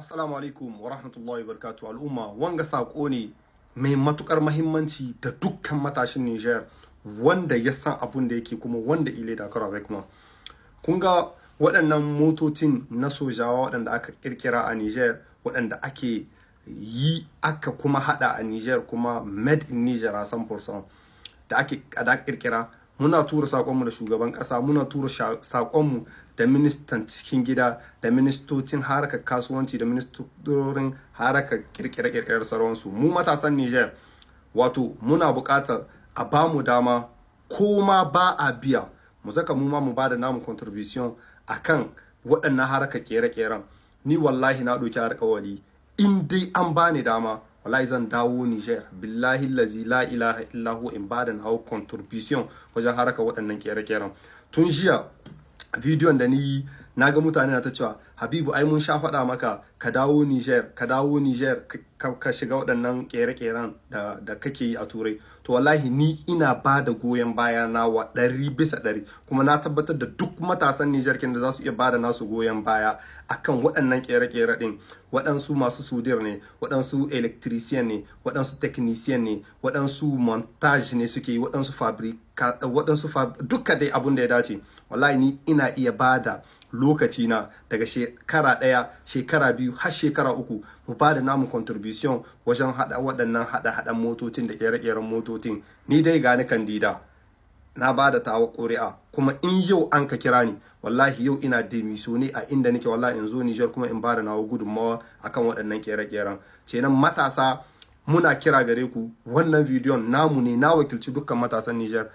Assalamu alaikum wa rahmatullahi wa barakatuh. Al'umma, wanga sako ne mai matukar mahimmanci da dukkan matashin Niger wanda ya san abun da yake kuma wanda il est d'accord avec moi. Kun ga waɗannan motocin na sojawa waɗanda aka kirkira a Niger, waɗanda ake yi aka kuma hada a Niger, kuma made in Niger a 100% da ake da kirkira. Muna tura sakonmu da shugaban kasa, muna tura sakonmu da ministan cikin gida, da ministocin harkar kasuwanci, da ministorin harkar kirkire-kirkirar sauransu. Mu matasan Niger, wato muna buƙatar a ba mu dama, ko ma ba a biya, mu saka mu ma mu ba da namu contribution akan waɗannan harkar kere-keren. Ni wallahi na ɗauki alƙawari, in dai an bani dama, wallahi zan dawo Niger, billahi lazi la ilaha illahu, in ba da nawa contribution wajen harkar waɗannan kere-keren. Tun jiya bidiyon da ni yi, na ga mutane na ta cewa, "Habibu, ai mun sha faɗa maka ka dawo Niger, ka dawo Niger, ka shiga waɗannan kere-keren da kake yi a Turai." To wallahi ni ina ba da goyon baya na wa 100%, kuma na tabbatar da duk matasan Niger kin da za su iya ba da nasu goyon baya akan waɗannan kere-kere ɗin. Waɗansu masu soudure ne, waɗansu électricien ne, waɗansu technicien ne, waɗansu montage ne suke yi, waɗansu fabrica, waɗansu duka dai abun da ya dace. Wallahi ni ina iya ba da lokaci na daga shekara 1, shekara 2, har shekara 3, mu ba da namu contribution wajen haɗa waɗannan haɗa-haɗan motocin da ƙere-ƙeren motocin. Ni dai gani candidat, na ba da tawa ƙuri'a, kuma in yau an ka kira ni, wallahi yau ina démissionner a inda nake, wallahi in zo Niger kuma in ba da nawa gudunmawa akan waɗannan ƙere-ƙeren. Kenan matasa, muna kira gare ku, wannan bidiyon namu ne, na wakilci dukkan matasan Niger.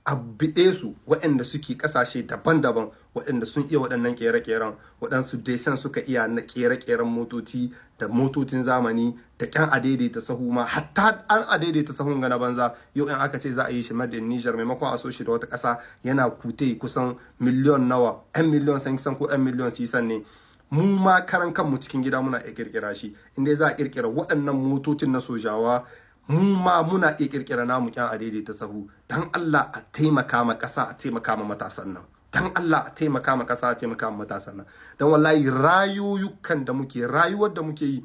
A biɗe su waɗanda suke ƙasashe daban-daban, waɗanda sun iya waɗannan ƙere-ƙeren, waɗansu dessin suka iya na ƙere-ƙeren motoci da motocin zamani da ƙyan adaidaita sahu ma, hatta an adaidaita sahun ga na banza. Yau in aka ce za a yi shi made in Niger, maimakon a so shi da wata ƙasa, yana coûter kusan miliyon nawa, 'yan miliyon san ko 'yan miliyon sisan ne. Mu ma karan kanmu cikin gida muna iya kirkira shi. Inda za a kirkira waɗannan motocin na sojawa, mu ma muna iya kirkira namu kyan a daidaita sahu. Dan Allah a taimaka ma ƙasa, a taimaka ma matasan nan. Dan Allah a taimaka ma ƙasa, a taimaka ma matasan nan. Dan wallahi rayuyukan da muke, rayuwar da muke yi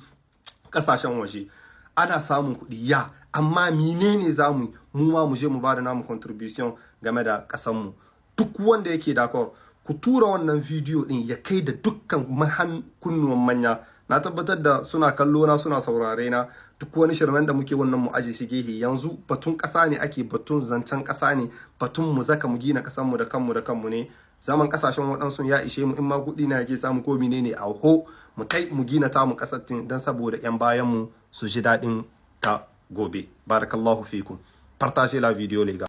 ƙasashen waje, ana samun kuɗi ya, amma menene za mu mu ma mu je mu ba da namu contribution game da ƙasanmu? Duk wanda yake d'accord, ku tura wannan bidiyo din ya kai da dukkan mahan kunnuwan manya. Na tabbatar da suna kallo na, suna saurare na. Duk wani shirmen da muke wannan, mu aje shi gehe. Yanzu batun ƙasa ne ake, batun zancen ƙasa ne, batun mu zaka mu gina ƙasar mu da kanmu da kanmu ne. Zaman ƙasashen waɗansu ya ishe mu. In ma kuɗi na yake samu ko menene, a ho mu kai mu gina ta mu ƙasar don saboda 'yan bayan mu su ji daɗin ta gobe. Barakallahu fikum, partagez la vidéo, les gars.